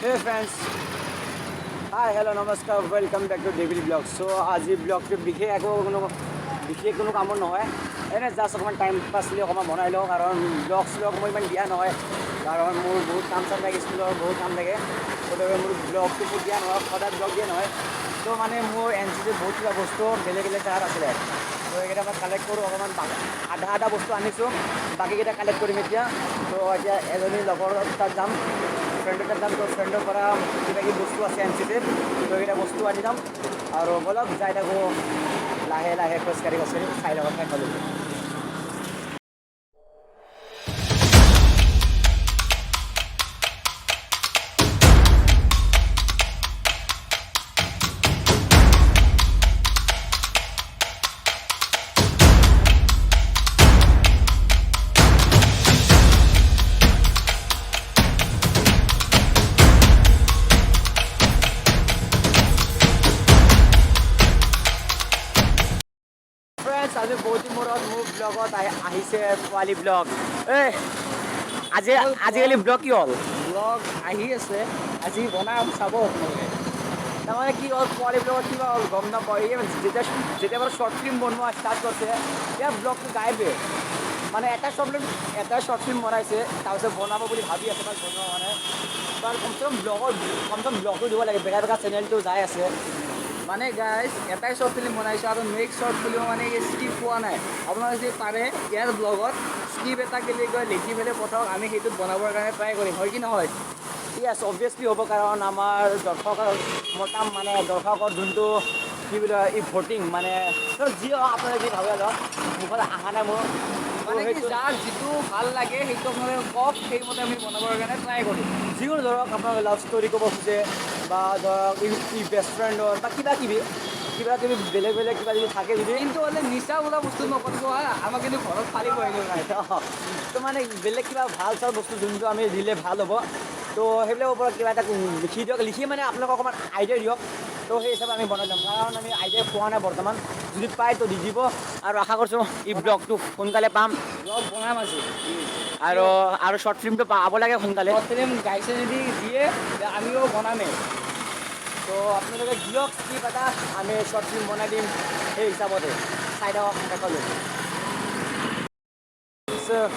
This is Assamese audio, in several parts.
Hey friends, hi, hello, নমস্কাৰ, welcome back to Devil Vlog. So আজি ব্লগটো বিশেষ কোনো কামত নহয়, এনেই জাষ্ট অকণমান টাইম পাছ বুলি অকণমান বনাই লওঁ। কাৰণ ব্লগ শ্লগ মই ইমান দিয়া নহয়, কাৰণ মোৰ বহুত কাম চাম থাকে, স্কুলৰ বহুত কাম থাকে। গতিকে মোৰ ব্লগটো মোৰ দিয়া নহয়, সদায় ব্লগ দিয়া নহয়। ত' মানে মোৰ এনচিচিত বহুত কিবা বস্তু বেলেগ বেলেগ জেগাত আছিলে, ত' সেইকেইটা মই কালেক্ট কৰোঁ। অকণমান আধা আধা বস্তু আনিছোঁ, বাকীকেইটা কালেক্ট কৰিম এতিয়া। ত' এতিয়া এজনী লগৰ তাত যাম, ফ্ৰেণ্ডৰ তাত যাম। ত' ফ্ৰেণ্ডৰ পৰা কিবা কিবি বস্তু আছে এনচিচিত, ত' সেইকেইটা বস্তু আনি যাম। আৰু ব'লক, যাই থাকোঁ লাহে লাহে খোজকাঢ়ি খোজকাঢ়ি, চাই লগত শেষলৈকে। ফ্ৰেণ্ডছ, আজি বহুত দিন মূৰত মোৰ ব্লগত আহিছে পোৱালি ব্লগ। এই আজি আজিকালি ব্লগ কি হ'ল? ব্লগ আহি আছে, আজি বনাম, চাব আপোনালোকে। তাৰমানে কি হ'ল, পোৱালি ব্লগত কিবা হ'ল গম নাপাওঁ। এই যেতিয়া যেতিয়া পৰা শ্বৰ্ট ফিল্ম বনোৱা ষ্টাৰ্ট কৰিছে, ইয়াৰ ব্লগটো গায়বে। মানে এটা শ্বৰ্ট ফিল্ম বনাইছে, তাৰপিছত বনাব বুলি ভাবি আছে, বাট বনোৱা হোৱা নাই। বাট কমচে কম ব্লগৰ কমচে কম ব্লগটো দিব লাগে। বেলেগ বেলেগ চেনেলটো যাই আছে। মানে গাইজ, এটাই শ্বৰ্ট ফিল্ম বনাইছোঁ আৰু নেক্সট শ্বৰ্ট ফিল্ম মানে স্ক্ৰিপ্ট পোৱা নাই। আপোনালোকে যদি পাৰে ইয়াৰ ব্লগত স্ক্ৰিপ্ট এটা কি কয় লিখি পেলাই পঠাওক, আমি সেইটোত বনাবৰ কাৰণে ট্ৰাই কৰিম, হয় কি নহয়? য়েছ, অবভিয়াছলি হ'ব, কাৰণ আমাৰ দৰ্শকৰ মতাম, মানে দৰ্শকৰ যোনটো কি বুলি কয়, ই ভোটিং, মানে যি হওক, আপোনালোকে যি ভাবে ধৰক, মুখত অহা নাই মোৰ। মানে কি, সেইটো যাৰ যিটো ভাল লাগে সেইটো আপোনালোকে কওক, সেইমতে আমি বনাবৰ কাৰণে ট্ৰাই কৰিম। যিকোনো ধৰক আপোনালোকে লাভ ষ্টৰি ক'ব খোজে বা ধৰক ই বেষ্ট ফ্ৰেণ্ডৰ বা কিবা কিবি বেলেগ বেলেগ কিবা যদি থাকে যদি। কিন্তু হ'লে নিচা বোলা বস্তু নকৰিব হা, আমাক কিন্তু ঘৰত ফালিব আহিব নাই। তো মানে বেলেগ কিবা ভাল চাল বস্তু যোনটো আমি দিলে ভাল হ'ব, তো সেইবিলাকৰ ওপৰত কিবা এটা লিখি দিয়ক। লিখি মানে আপোনালোকক অকণমান আইডিয়া দিয়ক, তো সেই হিচাপে আমি বনাই ল'ম। কাৰণ আমি আইডিয়া পোৱা নাই বৰ্তমান। যদি পায় তো দি দিব। আৰু আশা কৰিছোঁ এই ব্লগটো সোনকালে পাম। ব্লগ বনাম আজি। আৰু আৰু শ্বৰ্ট ফিল্মটো পাব লাগে সোনকালে। শ্বৰ্ট ফিল্ম গাইছে যদি দিয়ে, আমিও বনামেই। তো আপোনালোকে দিয়ক স্ক্ৰিপ্ট এটা, আমি শ্বৰ্ট ফিল্ম বনাই দিম সেই হিচাপতে। চাই থাকক শেষলৈকে।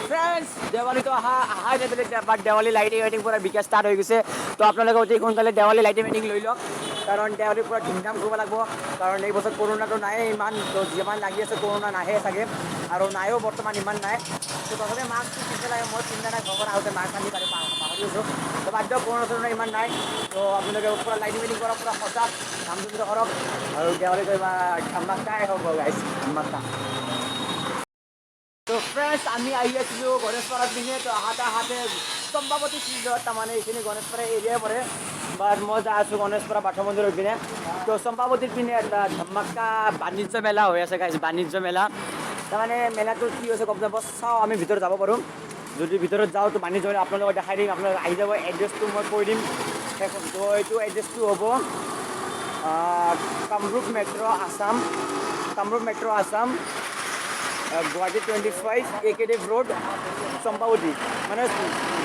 ফ্ৰেণ্ডছ, দেৱালীটো অহাই নাই, বাট দেৱালী লাইটিং ৱাইটিং পূৰা বিকা ষ্টাৰ্ট হৈ গৈছে। তো আপোনালোকে অতি সোনকালে দেৱালী লাইটিং ৱাইটিং লৈ লওক, কাৰণ দেৱালী পূৰা ধুমধাম কৰিব লাগিব। কাৰণ এই বছৰ কৰোণাটো নাই ইমান, তো যিমান লাগি আছে কৰোণা নাহে চাগে, আৰু নাইও বৰ্তমান ইমান নাই। তো তথাপি মাস্কটো পিন্ধব লাগে। মই পিন্ধা নাই, ঘৰৰ আহোঁতে মাস্ক আনি পাৰি পাহৰি গৈছোঁ। তো বাদ দিয়ক, কৰোণা চৰোণা ইমান নাই। তো আপোনালোকে পূৰা লাইটিং ৱাইটিং কৰক, পূৰা সজাগ ধাম ধুমকে কৰক আৰু দেৱালীটো এইবাৰ ধামাকাই হ'ব গাইছ, ধামাকা। তো ফ্ৰেণ্ডছ, আমি আহি আছিলোঁ গণেশপাৰাৰ পিনে। তো আহাতে আহাতে চম্পাৱতী ফিল্ডত, তাৰমানে এইখিনি গণেশপাৰা এৰিয়াই পৰে, বাট মই যাই আছোঁ গণেশপাৰা বাথৌ মন্দিৰৰ পিনে। তো চম্পাৱতীৰ পিনে এটা ধামাকা বাণিজ্য মেলা হৈ আছে গাইছ, বাণিজ্য মেলা। তাৰমানে মেলাটোত কি হৈছে গম নাপাওঁ, চাওঁ আমি ভিতৰত যাব পাৰোঁ। যদি ভিতৰত যাওঁ তো বাণিজ্য মেলা আপোনালোকক দেখাই দিম, আপোনালোক আহি যাব। এড্ৰেছটো মই কৈ দিম শেষত। তো এইটো এড্ৰেছটো হ'ব কামৰূপ মেট্ৰ' আছাম, কামৰূপ মেট্ৰ' আছাম, গুৱাহাটী 25, এ কে দেৱ ৰোড, চম্পাৱতী। মানে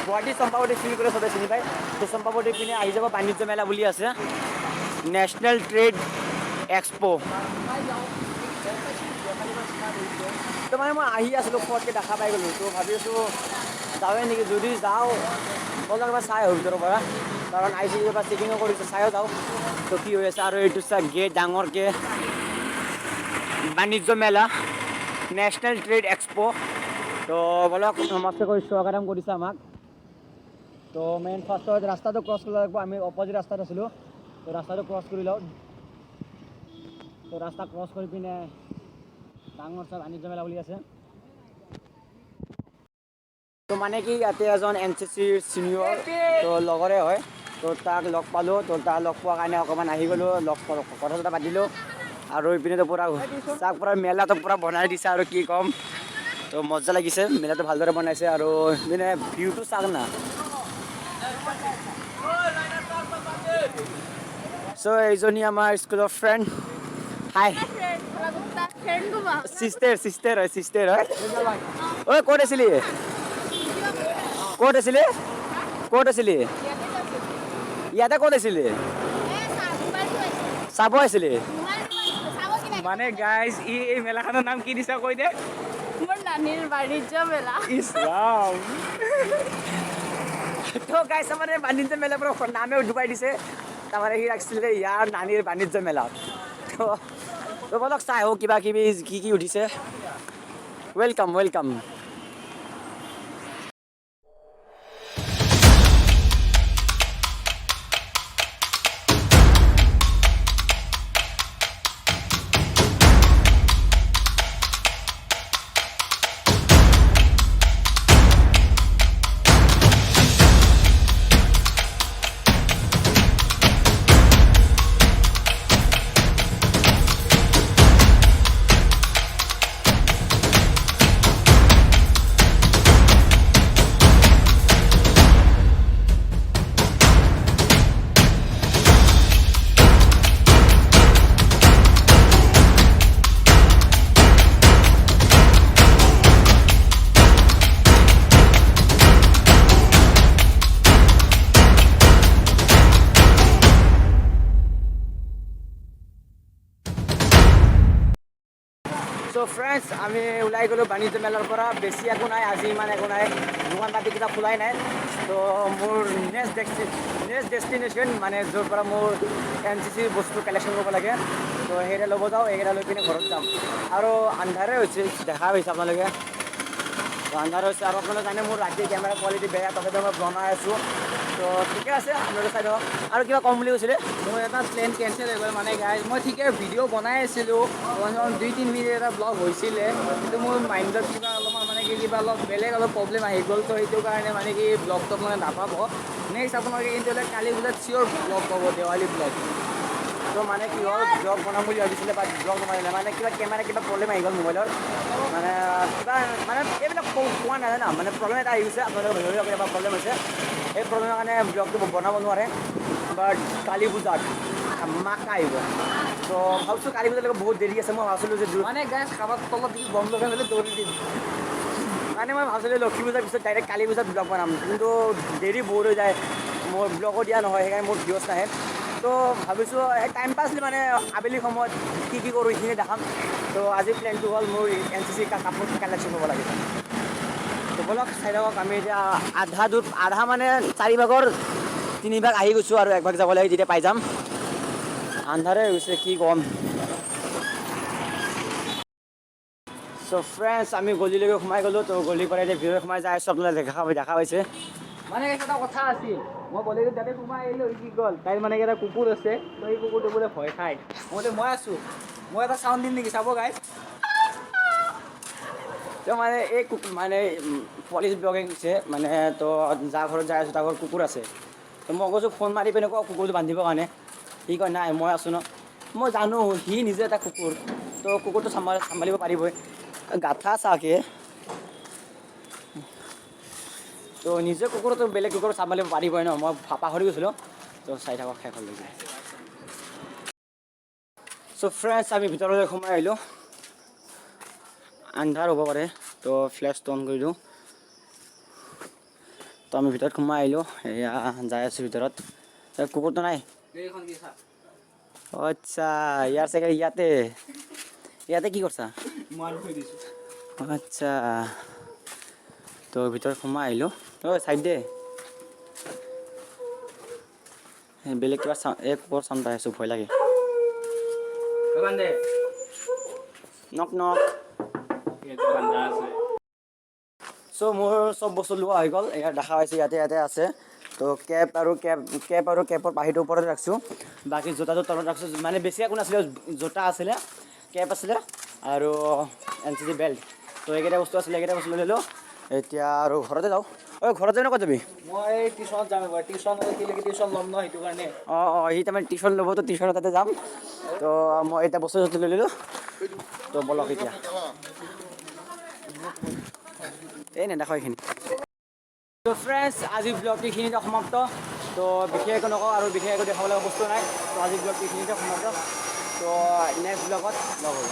গুৱাহাটী চম্পাৱতী চিনি পেলাই চবে চিনি পায়। তো চম্পাৱতী পিনে আহি যাব, বাণিজ্য মেলা বুলি আছে, নেশ্যনেল ট্ৰেড এক্সপ'। তো মানে মই আহি আছিলোঁ, ফটকৈ দেখা পাই গ'লোঁ। তো ভাবি আছোঁ যাওঁৱে নেকি? যদি যাওঁ, ব'লক এবাৰ চাই আহোঁ ভিতৰৰ পৰা। কাৰণ আহিছোঁ যেতিয়া চেকিঙো কৰিছোঁ, চাইও যাওঁ তো কি হৈ আছে। আৰু এইটো চা গেট ডাঙৰকৈ, বাণিজ্য মেলা, নেশ্যনেল ট্ৰেড এক্সপ'। তো বলক, নমস্তে কৰি স্বাগতম কৰিছে আমাক। তো মেইন ফাৰ্ষ্টত ৰাস্তাটো ক্ৰছ কৰিব লাগিব। আমি অপজিট ৰাস্তাত আছিলোঁ, তো ৰাস্তাটো ক্ৰছ কৰি লওঁ। তো ৰাস্তা ক্ৰছ কৰি পিনে ডাঙৰ চব বাণিজ্য মেলা বুলি আছে। তো মানে কি, ইয়াতে এজন এনচিচিৰ চিনিয়ৰ, তো লগৰে হয়, তো তাক লগ পালোঁ। তো তাক লগ পোৱাৰ কাৰণে অকণমান আহি গ'লোঁ, লগ কথা চথা পাতিলোঁ। আৰু ইপিনেতো পূৰা চাক, পূৰা মেলাটো পূৰা বনাই দিছে আৰু কি ক'ম। তো মজা লাগিছে, মেলাটো ভালদৰে বনাইছে। আৰু ইপিনে ভিউটো চাওক না। চ' এইজনী আমাৰ স্কুলৰ ফ্ৰেণ্ড। হাই। চিষ্টাৰ, চিষ্টাৰ হয়, চিষ্টাৰ হয়। ঐ, ক'ত আছিলি? ক'ত আছিলি? ক'ত আছিলি? ইয়াতে ক'ত আছিলে? চাব আহিছিলে। মানে গাইজ, ই এই মেলাখনৰ নাম কি দিছা কৈ দে। মোৰ নানীৰ বাণিজ্য মেলা। ইছৰাম। তো গাইছ, মানে বাণিজ্য মেলাৰ পৰা নামেও ডুবাই দিছে। তাৰমানে সি ৰাখিছিলে ইয়াৰ নানীৰ বাণিজ্য মেলা। তো বলক চাই আহোঁ কিবা কিবি কি কি উঠিছে। Welcome, welcome. So friends, আমি ওলাই গ'লোঁ বাণিজ্য মেলাৰ পৰা। বেছি একো নাই আজি, ইমান একো নাই, দোকান পাতি কিবা খোলাই নাই। তো মোৰ নেক্সট ডেষ্টিনেশ্যন, মানে য'ৰ পৰা মোৰ এনচিচিৰ বস্তু কালেকশ্যন কৰিব লাগে, তো সেইকেইটা ল'ব যাওঁ। এইকেইটা লৈ পিনে ঘৰত যাম। আৰু আন্ধাৰে হৈছে, দেখা পাইছে আপোনালোকে। তো আন্ধাৰ হৈছে আৰু আপোনালোকে জানে মোৰ ৰাতি কেমেৰা কোৱালিটি বেয়া, তথাপিও মই বনাই আছোঁ। তো ঠিকে আছে, আপোনালোকে চাই থাকক। আৰু কিবা ক'ম বুলি কৈছিলে? মোৰ এটা প্লেন কেঞ্চেল হৈ গ'ল। মানে গাইজ, মই ঠিকে ভিডিঅ' বনাই আছিলোঁ, 2-3 মিনিট এটা ব্লগ হৈছিলে, কিন্তু মোৰ মাইণ্ডত কিবা অলপমান মানে কি কিবা অলপ বেলেগ অলপ প্ৰব্লেম আহি গ'ল। তো সেইটো কাৰণে মানে কি ব্লগটো আপোনালোকে নাপাব। নেক্সট আপোনালোকে কিন্তু হ'লে কালি পূজাত চিয়'ৰ ব্লগ পাব, দেৱালী ব্লগ। তো মানে কি হ'ল, ব্লগ বনাম বুলি ভাবিছিলে, বাট ব্লগ বনালে মানে কিবা কেমেৰা কিবা প্ৰব্লেম আহি গ'ল মোবাইলৰ, মানে কিবা মানে এইবিলাক কোৱা নাযায় না, মানে প্ৰব্লেম এটা আহি গৈছে। আপোনালোকে ভাবিব কিবা প্ৰব্লেম হৈছে, সেই প্ৰব্লেমৰ কাৰণে ব্লগটো বনাব নোৱাৰে। বাট কালী পূজাত ধামাকা আহিব। তো ভাবিছোঁ কালী পূজালৈকে বহুত দেৰি আছে। মই ভাবিছিলোঁ যে মানে গাইজ, কাৰোবাৰ তলত যদি বম লগাই পেলাই দৌৰি দিম। মানে মই ভাবিছিলোঁ লক্ষী পূজাৰ পিছত ডাইৰেক্ট কালী পূজাত ব্লগ বনাম, কিন্তু দেৰি বহুত হৈ যায়, মোৰ ব্লগো দিয়া নহয়, সেইকাৰণে মোৰ ভিউজ নাহে। তো ভাবিছোঁ এই টাইম পাছ মানে আবেলি সময়ত কি কি কৰোঁ এইখিনি দেখাম। তো আজি প্লেনটো হ'ল মোৰ এনচিচি কাপোৰ কালেকশ্যন কৰিব লাগে। তো ব'লক চাই থাকক। আমি এতিয়া আধা দূৰ, আধা মানে চাৰিভাগৰ তিনিভাগ আহি গৈছোঁ আৰু একভাগ যাব লাগে, যেতিয়া পাই যাম। আন্ধাৰে হৈ গৈছে, কি ক'ম। চ' ফ্ৰেণ্ডছ, আমি গলিলৈকে সোমাই গ'লোঁ। তো গলিৰ পৰা এতিয়া ভিতৰত সোমাই যাই আছোঁ, আপোনালোকে দেখা পাইছে। মানে এটা কথা আছিল, মই গ'লে তাতে সোমাই আহিলোঁ, সি কি গ'ল, তাইৰ মানে এটা কুকুৰ আছে, তো সেই কুকুৰটো বোলে ভয় খায়। মই বোলে মই আছোঁ, মই এটা চাউণ্ড দিম নেকি, চাব গাইজ। তো মানে এই কুকুৰ মানে পলিচ ব্লগে গৈছে মানে, তো যাৰ ঘৰত যাই আছোঁ তাৰ ঘৰত কুকুৰ আছে। তো মই কৈছোঁ ফোন মাৰি পিনে কওঁ কুকুৰটো বান্ধিবৰ কাৰণে। সি কয় নাই, মই আছোঁ ন। মই জানো সি নিজে এটা কুকুৰ, তো কুকুৰটো চম্ভালিব পাৰিবই। গাঠা চাকে তো নিজে কুকুৰটো বেলেগ কুকুৰ চম্ভালিব পাৰিবই ন। মই পাহৰি গৈছিলোঁ। তো চাই থাকক শেষলৈকে। চ' ফ্ৰেণ্ডছ, আমি ভিতৰলৈ সোমাই আহিলোঁ। আন্ধাৰ হ'ব পাৰে, তো ফ্লেছটো অন কৰি দিওঁ। তো আমি ভিতৰত সোমাই আহিলোঁ, এয়া যাই আছোঁ ভিতৰত। এই কুকুৰটো নাই। এইখন কি চা। আচ্ছা, ইয়াৰ চাগে ইয়াতে ইয়াতে কি কৰিছা? মই আনি থৈ দিছোঁ। আচ্ছা, তো ভিতৰত সোমাই আহিলোঁ। ঐ চাইড দে। এই বেলেগ কিবা চাউণ্ড, এই কুকুৰ চাউণ্ড পাই আছোঁ, ভয় লাগে। দে। নক নক। বান্ধা আছে। চ' মোৰ চব বস্তু লোৱা হৈ গ'ল। ইয়াত দেখা পাইছে, ইয়াতে ইয়াতে আছে। তো কেপ আৰু কেপৰ পাহিটোৰ ওপৰত ৰাখিছোঁ, বাকী জোতাটো তলত ৰাখিছোঁ। মানে বেছি একো নাছিলে, জোতা আছিলে, কেপ আছিলে আৰু এনচিচি বেল্ট। তো এইকেইটা বস্তু আছিলে, এইকেইটা বস্তু লৈ ল'লোঁ। এতিয়া আৰু ঘৰতে যাওঁ। ঐ, ঘৰত যাবি নে ক'ত যাবি? মই টিউশ্যনত যাম এবাৰ, টিউশ্যন কি টিউশ্যন ল'ম ন, সেইটো কাৰণে। অঁ, সি তাৰমানে টিউশ্যন ল'ব, তো টিউশ্যনৰ তাতে যাম। তো মই এতিয়া বস্তু চস্তু লৈ ল'লোঁ। তো ব'লক এতিয়া। এই নেদেখো এইখিনি। তো ফ্ৰেণ্ডছ, আজি ব্লগটো এইখিনিতে সমাপ্ত। তো বিশেষ একো নকওঁ আৰু বিশেষ একো দেখাব লগা বস্তু নাই। তো আজি ব্লগটো এইখিনিতে সমাপ্ত। তো নেক্সট ব্লগত লগ হ'ব।